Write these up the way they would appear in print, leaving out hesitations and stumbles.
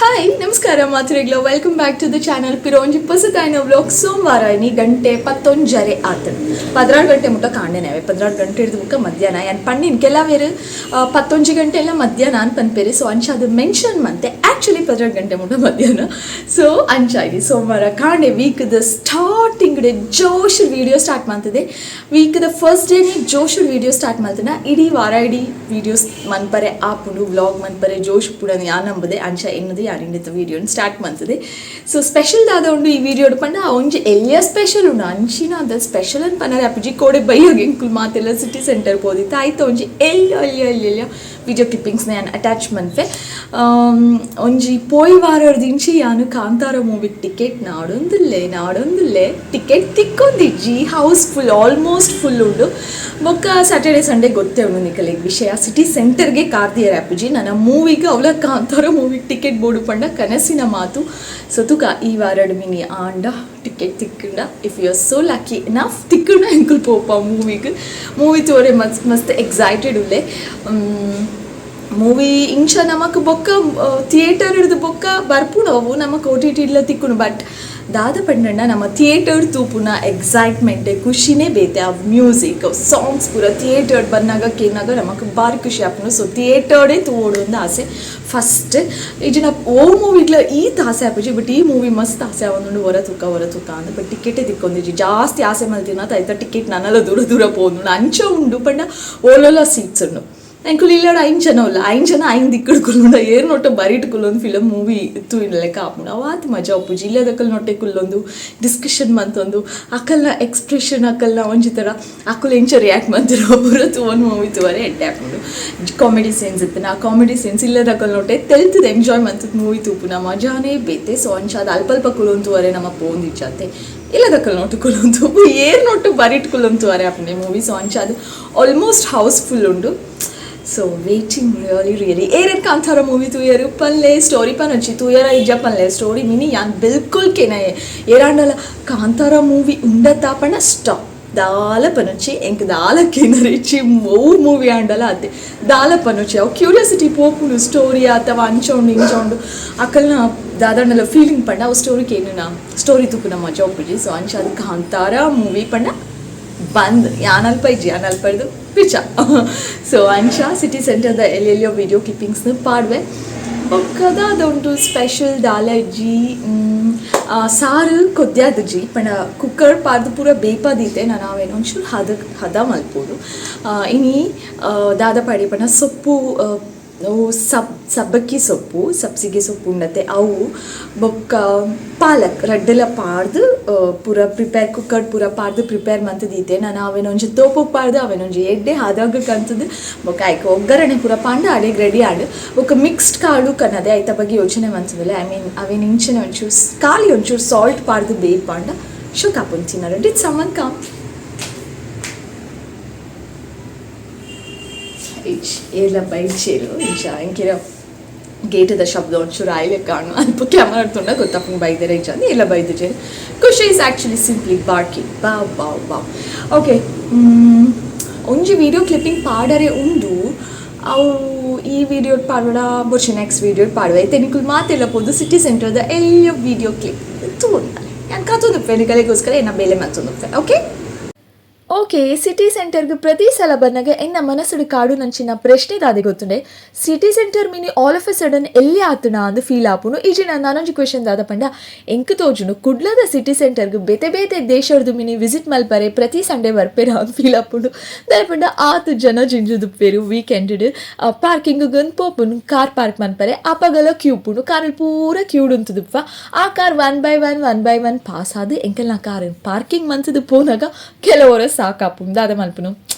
Hi, ನಮಸ್ಕಾರ ಮಾತುರೆಗ್ಲ. Welcome back to the channel. ಪಿರೋಂಜಿ ಪೊಸತಾಯಿನ vlog. ಸೋಮವಾರ ಇನಿ ಗಂಟೆ ಪತ್ತೊಂಜರೆ ಆತು. 12 ಗಂಟೆ ಮುಟ್ಟ ಕಾಂಡೆನವೆ, 12 ಗಂಟೆ ಹಿಡಿದು ಬುಕ್ಕ ಮಧ್ಯಾಹ್ನ. ಯಾನ್ ಪಣ್ಣಿನ ಕೆಲವೇರು 11 ಗಂಟೆ ಎಲ್ಲ ಮಧ್ಯಾಹ್ನ ಅನ್ ಪನ್ಪೇರು. ಸೊ ಅಂಚ ಅದು ಮೆನ್ಷನ್ ಮಂತೆ. ಆ್ಯಕ್ಚುಲಿ 12 ಗಂಟೆ ಮುಟ್ಟ ಮಧ್ಯಾಹ್ನ. ಸೊ ಅಂಚಾಗಿ ಸೋಮವಾರ ಕಾಂಡೆ ವೀಕ್ದ ಸ್ಟಾರ್ಟಿಂಗ್ ಡೇ ಜೋಶ್ ವಿಡಿಯೋ ಸ್ಟಾರ್ಟ್ ಮಾಡ್ತದೆ. ವೀಕ್ದ ಫಸ್ಟ್ ಡೇನೇ ಜೋಶ್ ವಿಡಿಯೋ ಸ್ಟಾರ್ಟ್ ಮಾಡ್ತಾನೆ. ಇಡೀ ವಾರ ಇಡೀ ವಿಡಿಯೋಸ್ ಮನ್ಪರೆ ಆಪುಂಡು, ವ್ಲಾಗ್ ಮನ್ಪರೆ ಜೋಶ್ ಪುಡನ್ ಯಾ ನಂಬುದೆ. ಅಂಚ ಎನ್ನದು ಯಾರಿಂಡಿತ್ತ ವಿಡಿಯೋನ ಸ್ಟಾರ್ಟ್ ಮಾಡ್ತದೆ. ಸೊ ಸ್ಪೆಷಲ್ ದಾದ ಉಂಡು ಈ ವಿಡಿಯೋ ಪಂಡ, ಒಂಜಿ ಎಲ್ಲಿಯ ಸ್ಪೆಷಲ್ ಉಂಡು ಅಂಚಿನ ಅದ ಸ್ಪೆಷಲ್ ಅಂತ ಪನರೆ ಅಪ್ಪುಜಿ. ಕೋಡೆ ಬೈಯೋಗಿ ಎಂಕುಲು ಮಾತೆಲ್ಲ ಸಿಟಿ ಸೆಂಟರ್ ಪೋದಿತ್ತು. ಆಯ್ತು, ಒಂಜಿ ಎಲ್ಲಿ ಎಲ್ಲಿ ಎಲ್ಲಿ ಎಲ್ಲಿ ವಿಡಿಯೋ ಕ್ಲಿಪ್ಪಿಂಗ್ಸ್ನ ಯಾನ್ ಅಟ್ಯಾಚ್ ಮನ್ಪೆ. ಒಂಜಿ ಪೋಯಿ ವಾರದಿಂಚಿ ಯಾನು ಕಾಂತಾರ ಮೂವಿ ಟಿಕೆಟ್ ನಾಡೊಂದುಲ್ಲೆ ನಾಡೊಂದುಲ್ಲೆ. ಟಿಕೆಟ್ ತಿಕ್ಕೊಂದಿಜ್ಜಿ. House full, almost full ಉಂಡು. ಬೊಕ್ಕ ಸ್ಯಾಟರ್ಡೆ ಸಂಡೇ ಗೊತ್ತೇ ಉಂಡು ನಿಕಲೆಗ್ ವಿಷಯ. ಸಿಟಿ ಸೆಂಟರ್ಗೆ ಕಾರ್ದಿಯರ್ ಅಪ್ಪುಜಿ. ನನ್ನ ಮೂವಿಗೆ ಅವಳ ಕಾಂತಾರ ಮೂವಿಗೆ ಟಿಕೆಟ್ ಬೋಡು ಪಂಡ ಕನಸಿನ ಮಾತು. ಸೊ ತುಕ ಈ ವಾರಡ್ ಮಿನಿ ಆಂಡ ಟಿಕೆಟ್ ತಿಕ್ಕಂಡ, if you are so lucky enough ತಿಕ್ಕಂಡ ಎಂಕುಲ್ ಪೋಪ ಮೂವಿಗೆ. ಮೂವಿ ತೋರೆ ಮಸ್ತ್ ಮಸ್ತ್ ಎಕ್ಸೈಟೆಡ್ ಉಲ್ಲೆ. ಮೂವಿ ಇಂಚ ನಮಕ್ ಬೊಕ್ಕ ಥಿಯೇಟರ್ ಹಿಡಿದು ಬೊಕ್ಕ ಬರ್ಪುಂಡು. ಅವು ನಮಕ್ ಓಟಿಟಿ ಇಲ್ಲ ತಿಕ್ಕುಂಡು. ಬಟ್ ದಾದ ಪಂಡಣ್ಣ, ನಮ್ಮ ಥಿಯೇಟರ್ ತೂಪುನ ಎಕ್ಸೈಟ್ಮೆಂಟ್ ಖುಷಿನೇ ಬೇತೆ. ಆ ಮ್ಯೂಸಿಕ್, ಸಾಂಗ್ಸ್ ಪೂರ ಥಿಯೇಟರ್ ಬಂದಾಗ ಕೇನಾಗ ನಮಕ್ ಭಾರಿ ಖುಷಿ ಆಪುಂಡು. ಸೊ ಥಿಯೇಟರ್ಡೇ ತೂವೊಡು ಅಂದ್ ಆಸೆ ಫಸ್ಟ್. ಈಜಿನ ಓ ಮೂವಿಗ್ಲ ಈತ್ ಆಸೆ ಆಪುಜಿ, ಬಟ್ ಈ ಮೂವಿ ಮಸ್ತ್ ಆಸೆ ಆವೊಂದುಂಡು, ಹೊರ ತೂಕ ಹೊರ ತೂಕ ಅಂದ್. ಬಟ್ ಟಿಕೆಟೇ ತಿಕ್ಕೊಂದಿಜ್ಜಿ. ಜಾಸ್ತಿ ಆಸೆ ಮಲ್ತಿನ ಐತ ಟಿಕೆಟ್ ನನಲ ದೂರ ದೂರ ಪೋಂದುಂಡು. ಅಂಚ ಉಂಡು ಪಂಡ ಓಲೋಲ ಸೀಟ್ಸ್ ಉಂಡು. ಎಂಕುಲು ಇಲ್ಲಡ ಐನ್ ಜನ ಉಲ್ಲ. ಐನ್ ಜನ ಐನ್ ದಿಕ್ಕಡ್ ಕುಲ್ಲುಂಡ ಏರ್ ನೊಟ್ಟ ಬರಿಟ್ ಕುಲ್ಲೊಂದು ಫಿಲಮ್ ಮೂವಿ ತೂಯಿನ ಲೆಕ್ಕ ಆಪುಂಡು. ಅವಾತ್ ಮಜಾ ಉಪ್ಪುಜಿ. ಇಲ್ಲದಕಲ್ ನೊಟ್ಟೆ ಕುಲ್ಲೊಂದು ಡಿಸ್ಕಷನ್ ಮಂತೊಂದು, ಅಕಲ್ನ ಎಕ್ಸ್ಪ್ರೆಷನ್, ಅಕಲ್ನ ಒಂಜಿ ಥರ ಅಕುಲು ಎಂಚ ರಿಯಾಕ್ಟ್ ಮಂತಿರೋ ಪೂರ ತೂವೊಂದು ಮೂವಿ ತೂವರೆ ಎಡ್ಡೆ ಆಪುಂಡು. ಕಾಮಿಡಿ ಸೀನ್ಸ್ ಇತ್ತು, ಆ ಕಾಮಿಡಿ ಸೀನ್ಸ್ ಇಲ್ಲದಕಲ್ ನೊಟ್ಟೆ ತೆಲ್ತದ ಎಂಜಾಯ್ ಮಂತದ ಮೂವಿ ತೂಪುನ ಮಜಾನೇ ಬೇತೆ. ಸೊ ಅಂಚಾದ ಅಲ್ಪ ಅಲ್ಪ ಕುಲ್ಲೊಂದು ತೂವರೆ ನಮ್ಮ ಪೋಂದಿಜ್ಜಾತೆ. ಇಲ್ಲದಕ್ಕಲ್ ನೋಟು ಕುಲ್ಲೊಂದು ಏರ್ ನೋಟು ಬರಿಟ್ ಕುಲ್ಲೊಂದು ತೂವರೆ ಆಪುಂಡೆ ಮೂವಿ. ಸೊ ಅಂಚಾದ almost house full ಉಂಡು. So waiting really really. ಏರೇನು ಕಾಂತಾರ ಮೂವಿ ತೂಯರು ಪನ್ಲೆ. ಸ್ಟೋರಿ ಪನೊಚ್ಚಿ, ತೂಯರ ಇಜ್ಜ ಪನ್ಲೆ. ಸ್ಟೋರಿ ಮಿನಿ ಯಾನ್ ಬಿಲ್ಕುಲ್ ಕೆನ. ಏರಾಂಡಲ ಕಾಂತಾರ ಮೂವಿ ಉಂಡತಾ ಪಂಡ ಸ್ಟಾಪ್, ದಾಲ ಪನೊಚ್ಚಿ. ಎಂಕ್ ದಾಲ ಕೆನರಿಚ್ಚಿ. ಓ ಮೂವಿ ಆಂಡಲ ಅತ್ತೆ ದಾಲ ಪನೊಚ್ಚಿ. ಅವು ಕ್ಯೂರಿಯಾಸಿಟಿ ಪೋಪುಂಡು ಸ್ಟೋರಿ ಅಥವಾ ಅಂಚ ಉಂಡು ಇಂಚ ಉಂಡು ಅಕಲ್ನ ದಾದಾಂಡಲ ಫೀಲಿಂಗ್ ಪಂಡ ಅವು ಸ್ಟೋರಿ ಕೇನುನ ಸ್ಟೋರಿ ತೂಪುನ ಮಜಾ ಉಪ್ಪುಜಿ. ಸೊ ಅಂಚ ಅದು ಕಾಂತಾರ ಮೂವಿ ಪಂಡ ಬಂದ್. ಯಾನ್ ಅಲ್ಪ ಇಜ್ಜಿ, ಯಾನ್ ಅಲ್ಪ ಇದ್ದು ಪಿಚ. ಸೊ ಅಂಚ ಸಿಟಿ ಸೆಂಟರ್ದ ಎಲ್ಲೆಲ್ಲಿಯೋ ವಿಡಿಯೋ ಕ್ಲಿಪ್ಪಿಂಗ್ಸ್ನ ಪಾಡ್ವೆ. ಬೊಕ್ಕದ ಅದೊಂದು ಸ್ಪೆಷಲ್ ದಾಲ ಇಜ್ಜಿ. ಸಾರು ಕೊದ್ಯಾದಜ್ಜಿ ಪಂಡ ಕುಕ್ಕರ್ ಪಾರ್ದು ಪೂರ ಬೇಪಾದೀತೆ. ನಾನು ಅವೇನು ಒಂಚೂರು ಹದ ಹದ ಮಲ್ಪೊಡು. ಇನಿ ದಾದ ಪಾಡಿ ಪಂಡ ಸೊಪ್ಪು, ಅವು ಸಬ್ಬಕ್ಕಿ ಸೊಪ್ಪು, ಸಬ್ಸಿಗೆ ಸೊಪ್ಪು ಉಂಡತೆ, ಅವು ಬೊಕ್ಕ ಪಾಲಕ್ ರಡ್ಡೆಲ ಪಾಡ್ದು ಪೂರ ಪ್ರಿಪೇರ್ ಕುಕ್ಕರ್ ಪೂರ ಪಾಡ್ದು ಪ್ರಿಪೇರ್ ಮಂತದೀತೆ. ನಾನು ಅವೇನೊಂಜಿ ತೋಪುಗ್ ಪಾಡ್ದು ಅವೇನೊಂಜಿ ಎಡ್ಡೆ ಹದಾಗ ಕಂತದ್ದು. ಬೊಕ್ಕ ಐಕ್ ಒಗ್ಗರಣೆ ಪೂರ ಪಾಂಡ ಅಡೆಗೆ ರೆಡಿ ಆಂಡ್. ಬೊಕ್ಕ ಮಿಕ್ಸ್ಡ್ ಕಾಳು ಕನ್ನದೆ ಐತ ಬಗ್ಗೆ ಯೋಚನೆ ಮಂತದಿಲ್ಲ. I mean ಅವೇನು ಇಂಚನೆ ಒಂಚೂರು ಖಾಲಿ ಒಂಚೂರು ಸಾಲ್ಟ್ ಪಾಡ್ದು ಬೇಯ್ಪಾಂಡ ಶೋಕ್ ಆಪುಂಡು ತಿನ್ನರೆ. Did someone come? ಇಚ್ ಏರ್ಲ ಬೈಚೇರು ಇಂಚ ಎಂಕಿರ ಗೇಟದ ಶಬ್ದ ಒಂಚೂರು ಆಯ್ಲೆ ಕಾಣು. ಅಲ್ಪ ಕ್ಯಾಮರಾ ತುಂಡ ಗೊತ್ತಾಪುಂಡು ಬೈದರೆ ಇಂಚ ಅಂದ್ ಎಲ್ಲ ಬೈದಿಜೇರು. ಖುಷಿ is actually simply barking ಬಾವ್ ಬಾವ್ ಬಾವ್. ಓಕೆ, ಒಂಜಿ ವಿಡಿಯೋ ಕ್ಲಿಪ್ಪಿಂಗ್ ಪಾಡರೆ ಉಂಡು. ಅವು ಈ ವಿಡಿಯೋ ಪಾಡೋಡ ಬೊರ್ಚಿ, ನೆಕ್ಸ್ಟ್ ವಿಡಿಯೋ ಪಾಡುವ. ಐತೆ ನಿಕುಲು ಮಾತೆಲ್ಲ ಪೋದು ಸಿಟಿ ಸೆಂಟರ್ದ ಎಲ್ಲಿಯ ವಿಡಿಯೋ ಕ್ಲಿಪ್ ತೂಂದಾಲೆ. ಯಾನ್ ಕಾತೊಂದುಪ್ಪೆ ನಿಕಲೆಗೋಸ್ಕರ ಎನ್ನ ಬೇಲೆ ಮಂತೊಂದುಪ್ಪೆ. Okay okay, city ಸೆಂಟರ್ಗೆ ಪ್ರತಿ ಸಲ ಬನ್ನಗ ಎನ್ನ ಮನಸ್ಸುಡು ಕಾಡು ನಂಚಿನ ಪ್ರಶ್ನೆ ದಾದೆ ಗೊತ್ತುಂಡೆ? City centre mini all of a sudden ಎಲ್ಲಿ ಆತುನ ಅಂದ್ ಫೀಲ್ ಆಪುಂಡು. ಈಜಿನ ನಾನೊಂಜಿ ಕ್ವೆಶನ್ ದಾದ ಪಂಡ, ಎಂಕ್ ತೋಜುಂಡು ಕುಡ್ಲದ ಸಿಟಿ ಸೆಂಟರ್ಗೆ ಬೇತೆ ಬೇತೆ ದೇಶರ್ದು ಮಿನಿ ವಿಸಿಟ್ ಮಲ್ಪರೆ ಪ್ರತಿ ಸಂಡೇ ಬರ್ಪೇರ ಅಂದ್ ಫೀಲ್ ಆಪುಂಡು. ದಾಯೆ ಪಂಡ ಆತ್ ಜನ ಜಿಂಜುದುಪ್ಪೇರು. ವೀಕೆಂಡ್ ಪಾರ್ಕಿಂಗ್ ಗನ್ ಪೋಪುನು ಕಾರ್ ಪಾರ್ಕ್ ಮನ್ಪರೆ, ಅಪಗಲ ಕ್ಯೂ ಉಪ್ಪುಂಡು. ಕಾರ್ ಪೂರ ಕ್ಯೂಡ್ ಉಂತುದುಪ್ಪ. ಆ car one by one, one by one pass ಆದ್ ಎಂಕಲ್ನ ಕಾರ್ ಪಾರ್ಕಿಂಗ್ ಮಂತುದು ಪೋನಗ ಕೆಲವೊರ ಸಾಕಾಪುಂಡು. ದಾದ ಮಲ್ಪುನು?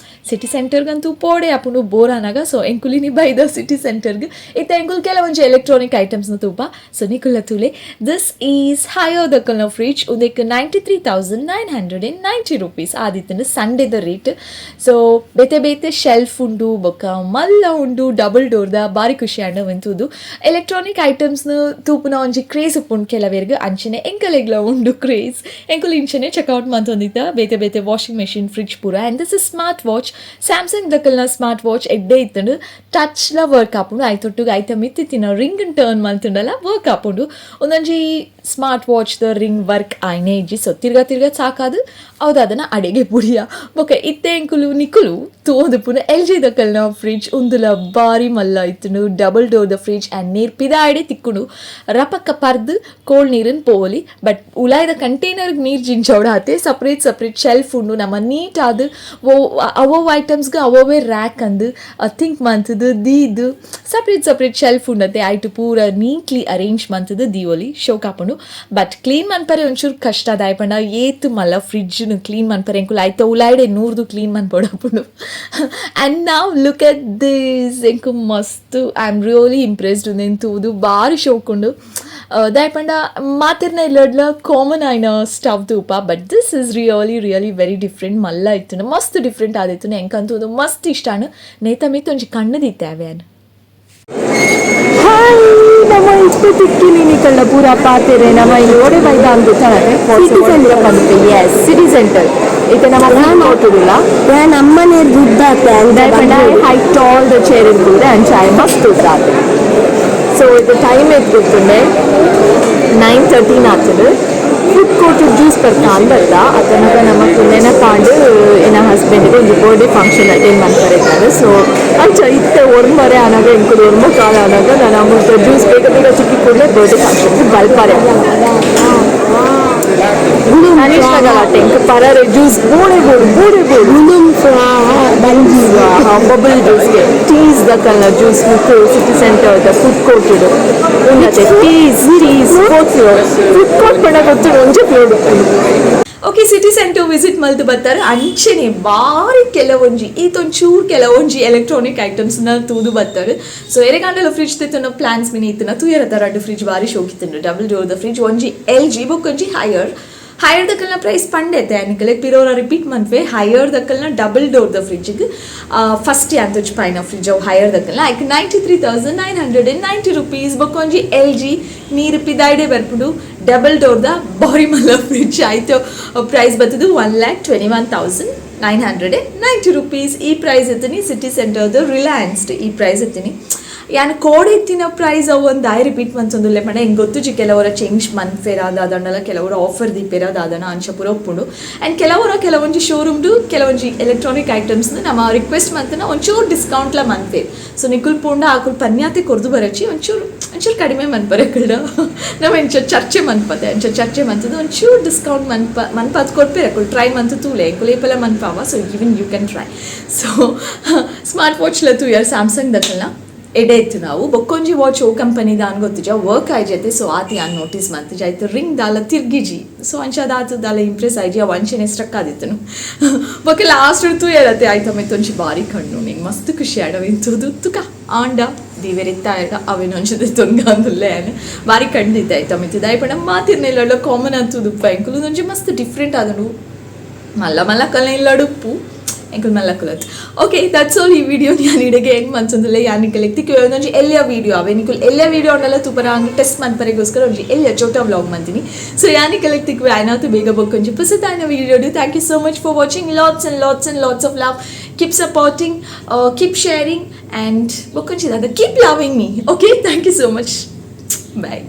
ಸಿಟಿ ಸೆಂಟರ್ಗಂತೂ ಪೋಡೆ ಆಪುಂಡು ಬೋರ್ ಆನಾಗ. ಸೊ ಎಂಕುಲಿನಿ ಬೈದ ಸಿಟಿ ಸೆಂಟರ್ಗ್. ಇತ್ತೆ ಎಂಕುಲು ಕೆಲವೊಂಜಿ ಎಲೆಕ್ಟ್ರಾನಿಕ್ ಐಟಮ್ಸ್ನ ತೂಪ. ಸೊ ನಿಕುಲ್ಲ ತೂಲೆ, this is higher ದಕಲ್ನ fridge. ಉಂದೆಕ್ ₹93,990 ಆದಿತ್ತಂಡು ಸಂಡೇದ ರೇಟ್. ಸೊ ಬೇತೆ ಬೇತೆ ಶೆಲ್ಫ್ ಉಂಡು, ಬೊಕ್ಕ ಮಲ್ಲ ಉಂಡು, ಡಬಲ್ ಡೋರ್ದ. ಬಾರಿ ಖುಷಿ ಆಂಡ ಒಂತೂದು. ಎಲೆಕ್ಟ್ರಾನಿಕ್ ಐಟಮ್ಸ್ನ ತೂಪುನ ಒಂಜಿ ಕ್ರೇಜ್ ಉಪ್ಪುಂಡು ಕೆಲವೆರ್ಗ್, ಅಂಚನೆ ಎಂಕಲೆಗ್ಲ ಉಂಡು ಕ್ರೇಜ್. ಎಂಕುಲು ಇಂಚನೆ ಚೆಕ್ಔಟ್ ಮಂತೊಂದಿತ್ತ ಬೇತೆ ಬೇತೆ washing machine, fridge ಪೂರ. And this is smart watch. Samsung ದಕಲ್ನ smart watch ಎಡ್ಡೆ ಇತ್ತುಂಡು. ಟಚ್ಲ ವರ್ಕ್ ಆಪುಂಡು. ಐತೊಟ್ಟುಗು ಐತ ಮಿತ್ತಿತ್ತಿನ ರಿಂಗ್ ಟರ್ನ್ ಮಲ್ತುಂಡಲ ವರ್ಕ್ ಆಪುಂಡು. ಒಂದೊಂಜಿ smart watch the ring work ಆಯ್ನೆ ಇಜ್ಜಿ. ಸೊ ತಿರ್ಗ ತಿರ್ಗ ಸಾಕಾದು ಅವುದಾದನ ಅಡೆಗೆ ಪುಡಿಯ. ಬೊಕ ಇತ್ತೆ ಎಂಕುಲು ನಿಕುಲು ತೋದುಪುನ ಎಲ್ ಜಿ ದಕಲ್ನ ಫ್ರಿಡ್ಜ್. ಉಂದುಲ ಬಾರಿ ಮಲ್ಲ ಇತ್ತುಂಡು. Double door the fridge and ನೀರ್ ಪಿದಾಯ್ಡೆ ತಿಕ್ಕುಂಡು. ರಪಕ್ಕ ಪರ್ದ್ ಕೋಲ್ಡ್ ನೀರನ್ ಪೋವಲಿ. ಬಟ್ ಉಲಾಯ್ದ ಕಂಟೈನರ್ ನೀರ್ ಜಿಂಚೋಡ ಆತೆ. Separate separate shelf ಉಂಡು. ನಮ್ಮ ನೀಟ್ ಆದ್ ಓ ಅವೋ ಐಟಮ್ಸ್ಗೆ ಅವೋವೇ ರ್ಯಾಕ್ ಅಂದು ಥಿಂಕ್ ಮಂತದು ದೀದ್ separate separate shelf ಉಂಡತೆ. ಐಟು ಪೂರ ನೀಟ್ಲಿ ಅರೇಂಜ್ ಮಂತದು ದೀವೊಲಿ. ಶೋಕ್ ಆಪುಂಡು. ಬಟ್ ಕ್ಲೀನ್ ಮನ್ಪರೆ ಒಂಚೂರು ಕಷ್ಟ. ದಾಯೆ ಪಂಡ ಏತ್ ಮಲ್ಲ ಫ್ರಿಡ್ಜ್ ಕ್ಲೀನ್ ಮನ್ಪರೆ ಎಂಕುಲು ಐತ ಉಲಾಯ್ಡೆ ನೂರ್ದು ಕ್ಲೀನ್ ಮನ್ಪೊಡಾಪುಂಡು. And now look at this. ಎಂಕು ಮಸ್ತ್, I am really impressed. ಉಂದೆನ್ ತೂದು ಬಾರಿ ಶೋಕುಂಡು. ದಾಯೆ ಪಂಡ ಮಾತೆರ್ನ ಇಲ್ಲಡ್ಲ ಕಾಮನ್ ಆಯ್ನ ಸ್ಟವ್ ತೂಪ, but this is really, really very different. ಮಲ್ಲ ಇತ್ತುಂಡು, ಮಸ್ತ್ ಡಿಫ್ರೆಂಟ್ ಆದಿತ್ತುಂಡು. ಎಂಕಂತೂ ಉಂದು ಮಸ್ತ್ ಇಷ್ಟ ಆಂಡ್. ನೇತ ಮಿತ್ತ್ ಒಂಜಿ ಕಣ್ಣು ದಿತ್ತೆ ಅವೆ. ಹಾಯ್, ನಮ್ಮ ಇಷ್ಟು ತಿಕ್ಕಿನಿ ನಿಕಲ್ನ ಪೂರ ಪಾತೆರೆ. ನಮ್ಮ ಇಲ್ಲಿ ಓಡೆ ಬೈದ ಅಂದು city centre. S, city centre. ಇತ್ತೆ ನಮ್ಮ ನೋಟುದಿಲ್ಲ. ಯಾನ್ ಅಮ್ಮನೆ ದುಡ್ಡಾತೆ. Height tall the chair ಇರ್ತದೆ, ಅಂಚ ಮಸ್ತ್ ಉದ್ದಾತೆ. ಸೊ ಇದು ಟೈಮ್ ಎತ್ ಗೊತ್ತುಂಡೆ? 9:13 ಆಗ್ತದೆ. Food court juice ಬರ್ತಾ ಅಂದತ್ತ ಅತನಗ ನಮ್ಮ ನೆನಪಾಂಡು ಎನ್ನ ಹಸ್ಬೆಂಡ್ಗೆ ಒಂದು birthday function attend ಮಾಡ್ತಾರೆ. ಸೊ ಅಂಚ ಇತ್ತೆ ಒರ್ಮರೆ ಆನಾಗ, ಎಂಕುಲು ಒರ್ಮ ಕಾಲ ಆನಾಗ, ನಾನು ಅಮೃತ ಜ್ಯೂಸ್ ಬೇಗ ಬೇಗ ಚಿಕ್ಕಿ ಕೂಡಲೇ ಬರ್ಡೇ ಫಂಕ್ಷನ್ ಬಲ್ಪಾರೆ. ಹರೀಶ್ ಗಲಾಟೆ ಎಂಕ್ ಪರರೆ ಜ್ಯೂಸ್ ಬೋಡೆ ಬೋಡು ಬೋಡೆ ಬೋಡು. ಗುಲುಂ ಸ್ವಾಹ ಬಂಜಿ. ಬಬಲ್ ಜ್ಯೂಸ್ಗೆ ಟೀಸ್ ದಕಲ್ನ ಜ್ಯೂಸ್ ಮುಕ್ಕು city centre the food court ಉಂಡತೆ. Tease tease fourth floor. Food court ಪಂಡ ಗೊತ್ತು, ಒಂಜೆ floor. Okay, city centre visit ಮಲ್ತು ಬರ್ತಾರೆ. ಅಂಚೆನೆ ಬಾರಿ ಕೆಲವೊಂಜಿ ಈತೊಂಚೂರು ಕೆಲವೊಂಜಿ ಎಲೆಕ್ಟ್ರಾನಿಕ್ ಐಟಮ್ಸ್ನ ತೂದು ಬರ್ತಾರೆ. ಸೊ ಎರೆಗಾಂಡಲ ಫ್ರಿಡ್ಜ್ ತೆತ್ತುನ ಪ್ಲಾನ್ಸ್ ಮಿನಿ ಇತ್ತನ ತೂಯರ ರಡ್ಡು ಫ್ರಿಡ್ಜ್ ಬಾರಿ ಶೋಕಿತ್ತುಂಡು. Double door the fridge ಒಂಜಿ ಎಲ್ ಜಿ, ಬೊಕ್ಕೊಂಜಿ ಹೈಯರ್. ಹೈಯರ್ ದಕ್ಕಲ್ನ ಪ್ರೈಸ್ ಪಂಡೆತೆ ಅನಿಕಲೆ ಪಿರೋರ ರಿಪೀಟ್ ಮನ್ಪೆ. ಹೈಯರ್ ದಕ್ಕಲ್ನ double door the ಫ್ರಿಡ್ಜ್ಗೆ first ಯಾಂತೊಂಜಿ ಪೈನ ಫ್ರಿಡ್ಜ್ ಅವು. ಹೈಯರ್ ದಕ್ಕಲ್ನ ಐಕ್ ₹93,990. ಬೊಕ್ಕೊಂಜಿ ಎಲ್ ಜಿ ನೀರು ಪಿದಾಯ್ಡೆ ಬರ್ಪುಂಡು double door the ಬಾರಿ ಮಲ್ಲ ಫ್ರಿಡ್ಜ್ ಆಯ್ತು. ಪ್ರೈಸ್ ಬರ್ತದೆ ₹1,21,990. ಈ ಪ್ರೈಸ್ ಇತ್ತೀನಿ ಸಿಟಿ ಸೆಂಟರ್ದು ರಿಲಯನ್ಸ್ ಈ ಪ್ರೈಸ್ ಇತ್ತೀನಿ. ಯಾನ್ ಕೋಡೆ ಇತ್ತಿನ ಪ್ರೈಸ್ ಅವು ಒಂದು ಆಯ್ ರಿಪೀಟ್ ಮನ್ಸೊಂದುಲ್ಲೆ ಪಂಡ ಹೆಂಗೆ ಗೊತ್ತುಜಿ. ಕೆಲವರ ಚೇಂಜ್ ಮನ್ಫೇರ ದಾದಣ್ಣಲ, ಕೆಲವರು ಆಫರ್ ದೀಪೇರ ದಾದಣ ಅಂಚ ಪೂರ ಉಪ್ಪುಂಡು. ಆ್ಯಂಡ್ ಕೆಲವರ ಕೆಲವೊಂಜಿ ಶೋರೂಮ್ದು ಕೆಲವೊಂಜಿ ಎಲೆಕ್ಟ್ರಾನಿಕ್ ಐಟಮ್ಸ್ ನಮ್ಮ ರಿಕ್ವೆಸ್ಟ್ ಮಂತನ ಒಂಚೂರು ಡಿಸ್ಕೌಂಟ್ಲ ಮನ್ಫೇರ್. ಸೊ ನಿಕುಲ್ ಪೋಂಡ ಆಕುಲ್ ಪನ್ಯಾತೆ ಕೊರ್ದು ಬರಚಿ. ಒಂಚೂರು ಒಂಚೂರು ಕಡಿಮೆ ಮನ್ಪರೆ ಕಳ್ಳ ನಮ್ಮ ಎಂಚ ಚರ್ಚೆ ಮನ್ಪತೆ. ಅಂಚ ಚರ್ಚೆ ಮಂತದ್ದು ಒಂಚೂರು ಡಿಸ್ಕೌಂಟ್ ಮನ್ಪ ಮನ್ಪಾತ್ ಕೊರ್ಪೇರ ಅಕುಲ್. ಟ್ರೈ ಮಂತು ತೂಲೆ, ಕುಲೇಪಲ ಮನ್ಪಾವ. So even you can try. So smart ವಾಚ್ಲ ತೂಯರ್. Samsung ದಕ್ಕಲ್ನ ಎಡೆ ಇತ್ತು. ನಾವು ಬೊಕ್ಕೊಂಜಿ ವಾಚ್ ಓ ಕಂಪನಿ ದಾನ್ ಗೊತ್ತಿಜ, ವರ್ಕ್ ಆಯ್ಜೈತೆ. ಸೊ ಆತಿ ಯಾನ್ ನೋಟಿಸ್ ಮಂತಿಜ. ಆಯ್ತು, ರಿಂಗ್ ದಾಲ ತಿರ್ಗಿಜಿ. ಸೊ ಅಂಚ ಅದಾತು ದಾಲ ಇಂಪ್ರೆಸ್ ಆಯ್ಜಿ. ಅವು ಅಂಚೆನೆ ಸ್ಟ್ರಕ್ ಆದಿತ್ತನು. ಬೊಕ್ಕ ಲಾಸ್ಟ್ ತೂಯರತೆ ಆಯ್ತು ಮೆತ್ತೊಂಜಿ ಬಾರಿ ಕಣ್ಣು ನಿಂಗೆ ಮಸ್ತ್ ಖುಷಿ ಆಡವ ಇಂಥದ್ದು ತುಕ ಆಂಡ ದಿವೆರಿತ್ತ ಅವೇನೊಂಚದೆ ತೊಂಗಾಂದುಲ್ಲೆ. ಬಾರಿ ಕಣ್ದಿದ್ದೆ ಆಯ್ತು ಮಿತ್ತಿದ ಪಂಡ ಮಾತಿರ್ನೆಲ್ಲ ಕಾಮನ್ ಅಂತುದುಪ್ಪ. ಎಂಕುಲು ಒಂಜಿ ಮಸ್ತ್ ಡಿಫ್ರೆಂಟ್ ಆದನು. ಮಲ್ಲ ಮಲ್ಲ ಕಲ್ಲ ಇಲ್ಲಡುಪ್ಪು ಎಂಕುಲು ಮಲ್ಲ ಕುಲತ್. Okay, that's all. ಈ ವಿಡಿಯೋ ಯಾನ್ ಇಡೆಗೆ ಎಂಡ್ ಮನ್ಸೊಂದುಲ್ಲೆ. ಯಾನ್ ನಿಕಲೆಗ್ ತಿಕ್ಕು ಒಂಜಿ ಎಲ್ಲಿಯ ವಿಡಿಯೋ ಅವೆ. ನಿಕುಲ್ ಎಲ್ಲ ವಿಡಿಯೋ ಉಂಡಲ್ಲ ತೂಪರ ಹಂಗೆ ಟೆಸ್ಟ್ ಮನ್ಪರೆಗೋಸ್ಕರ ಒಂಜಿ ಎಲ್ಲಿಯ ಚೋಟ ವ್ಲಾಗ್ ಮಂತೀನಿ. ಸೊ ಯಾನ್ ನಿಕಲೆಗ್ ತಿಕ್ಕುವೆ ಆಯ್ನಾತು ಬೇಗ ಬೊಕ್ಕೊಂಜಿ ಪುಸತಾಯ್ನ video. Thank you so much for watching. Lots and lots and lots of love. Keep supporting, keep sharing and ಬೊಕ್ಕೊಂಜಿ keep loving me. Okay, thank you so much. Bye.